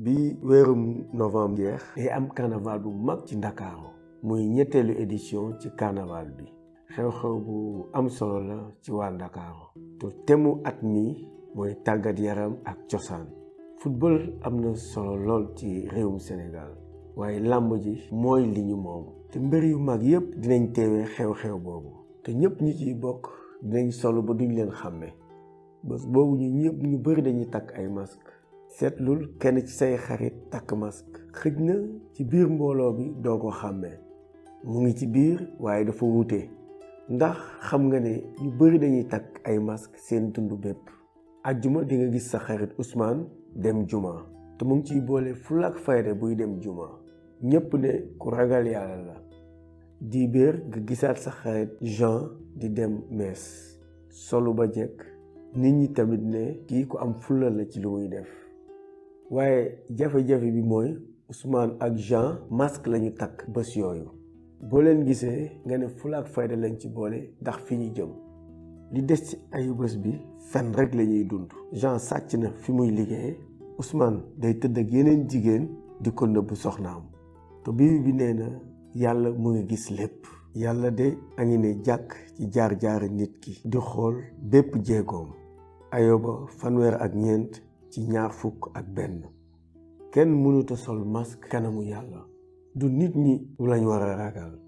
bi weerum novembre jeex day am carnaval bu mag ci Ndakaaru muy ñetteelu édition ci carnaval bi xew-xew bu am solo la ci waa Ndakaaru te temu at mi mooy tàggat yaram ak cosaan. football am na solo lool ci réewum Sénégal waaye làmb ji mooy li ñu moom te mbër yu mag yépp dinañ teewee xew-xew boobu te ñépp ñi ciy bokk dinañ solo ba duñ leen xàmme. bés boobu ñu bari dañuy takk ay masque. seetlul kenn ci say xarit takk masque xëj na ci biir mbooloo bi doo ko xàmmee mu ngi ci biir waaye dafa wuute ndax xam nga ne ñu bari dañuy takk ay masque seen dund bépp. ajjuma di nga gis sa xarit Ousmane dem juma te mu ngi ciy boole fulla ak fayda buy dem juma ñépp ne ku ragal yàlla la. dibéer nga gisaat sa xarit Jean di dem mees solu ba jekk nit ñi tamit ne kii ku am fulla la ci lu muy def. waaye jafe-jafe bi mooy Ousmane ak Jean masque lañu takk bés yooyu boo leen gisee nga ne fulla ak fayda lañ ci boole ndax fi ñu jëm. li des ci ayu bés bi fen rek la ñuy dund. Jean sàcc na fi muy liggéey. Ousmane day tëdd ak yeneen jigéen di ko nëbb soxnaam te bi nee na yàlla mu ngi gis lépp. yàlla de a ngi ne jàkk ci jaar-jaari nit ki di xool bépp jéegoom. ayoba 24 ci 21. kenn mënuta sol masque kanamu yàlla. du nit ñi lañ war a ragal.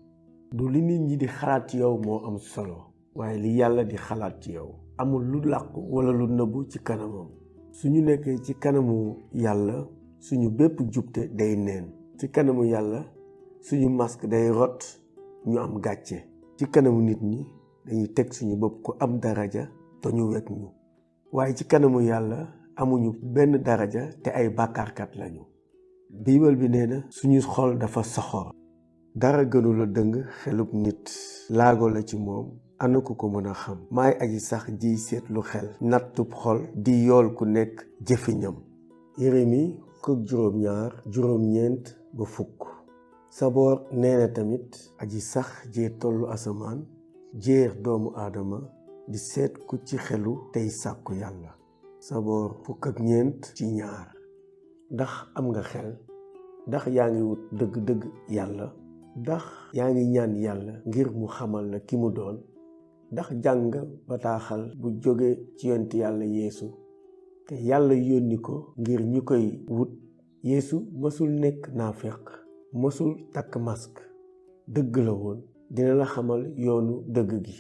du li nit ñi di xalaat ci yow moo am solo waaye li yàlla di xalaat ci yow. amul lu làqu wala lu nëbbu ci kanamam. suñu nekkee ci kanamu yàlla suñu bépp jubte day neen. ci kanamu yàlla suñu masque day rot ñu am gàcce. ci kanamu nit ñi dañuy teg suñu bopp ku am daraja te ñu wekk ñu. waaye ci kanamu yàlla amuñu benn daraja te ay bàkkaarkat lañu. biibal bi nee na suñu xol dafa soxor. dara gënu la dëng xelub nit. laago la ci moom ana ku ko mën a xam. Maay Aji Sax jiy seetlu xel nattub xol di yool ku nekk jëfiñam. Yeremi 2:9 ba 10. saboor nee na tamit Aji Sax jee tollu asamaan jéer doomu aadama di seet ku ci xelu tey sàkku yàlla. saboor 4:2. ndax am nga xel? ndax yaa ngi wut dëgg-dëgg yàlla? ndax yaa ngi ñaan yàlla ngir mu xamal la ki mu doon? ndax jàng bataaxal bu jóge ci yonent yàlla yeesu te yàlla yónni ko ngir ñu koy wut? yeesu mësul nekk naafeq, mësul takk masque. dëgg la woon. dina la xamal yoonu dëgg gi,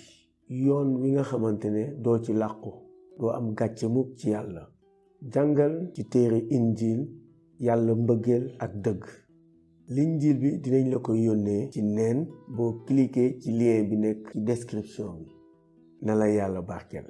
yoon wi nga xamante ne doo ci làqu, doo am gàcce mukk ci yàlla. jàngal ci téere Injil yàlla mbëggeel ak dëgg. l'Injil bi dinañ la ko yónnee ci neen boo cliquer ci lien bi nekk ci description bi. na la yàlla barkeel.